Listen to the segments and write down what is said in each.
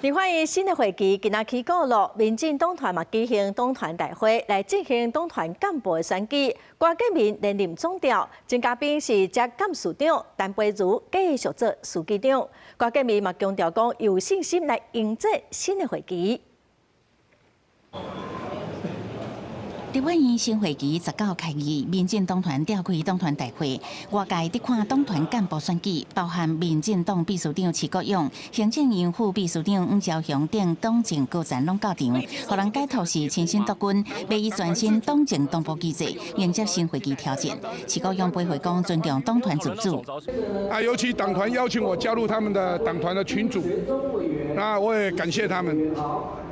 立法院新的會期今仔起鼓咯，民進黨團嘛舉行黨團大會來進行黨團幹部的選舉，郭建明連任總召，陳嘉賓是接幹事長，陳培儒繼續做書記長。郭建明嘛強調講有信心來迎戰新的會期。立法院新會期19開議，民進黨團召開黨團大會，外界佇看黨團幹部選舉，包含民進黨秘書長徐國勇、行政院副秘書長黃昭雄等黨政高層攏到場，予人解讀是親信督軍，欲以全新黨政同步機制迎接新會期挑戰。徐國勇回會講尊重黨團自主。啊，尤其黨團邀請我加入他們的黨團的群組，那我也感謝他們，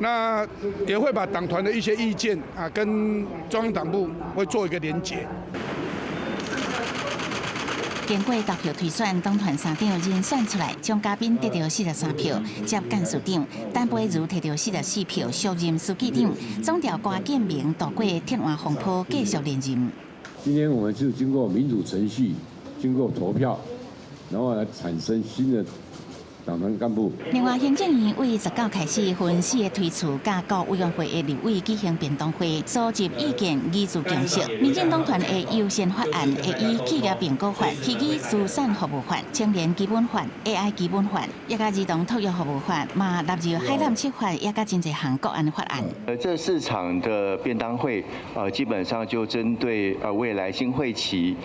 那也會把黨團的一些意見啊跟中央黨部會做一個連結。經過投票推選，黨團三長人選出來，鍾嘉賓得著43票，接幹事長；陳培儒提著44票，續任書記長。總召郭建明渡過鐵腕風波，繼續連任。今天我們就經過民主程序，經過投票，然後來產生新的黨團幹部。另外，行政院為19開始分四个推次，佮各委員會的立委舉行便當會，收集意見，擬組共識。民進黨團的優先法案會以企業評估法、虛擬資產服務法、青年基本法、AI 基本法，也佮兒童托育服務法，嘛納入海南七法，也佮真濟項國安法案。這四場的便當會，基本上就針對未來新會期，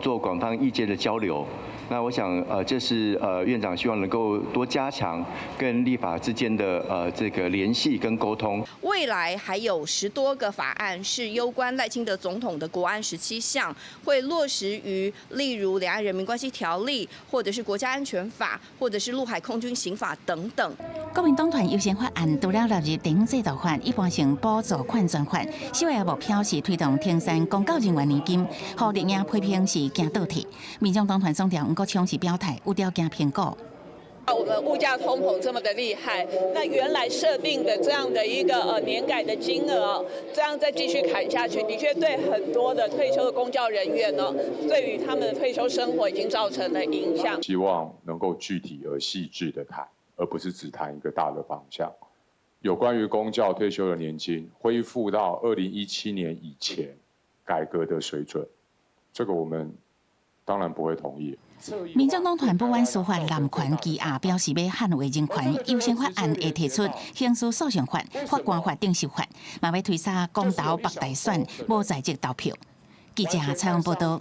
做廣泛意見的交流。那我想，這是院長希望能夠多加強跟立法之間的這個聯繫跟溝通。未來還有10多個法案是攸關賴清德總統的國安17項，會落實於例如兩岸人民關係條例，或者是國家安全法，或者是陸海空軍刑法等等。國民黨團優先法案除了納入地方制度法、一般性補助款專法，首要目標是推動停產公教人員年金，予綠營批評是驚倒退。民眾黨團總召黃國昌是表態，有條件評估。我們物價通膨這麼的厲害，那原來設定的這樣的一個年改的金額，這樣再繼續砍下去，的確對很多的退休的公教人員呢，對於他們的退休生活已經造成了影響。希望能夠具體而細緻的談，而不是只談一個大的方向。有關於公教退休的年金恢復到2017年以前改革的水準，這個我們當然不會同意。民眾黨團不滿司法濫權羈押，表示欲捍衛人權，優先法案會提出刑事訴訟法、法官法定修法，嘛欲推捒公投北大選無在籍投票。記者採訪報道。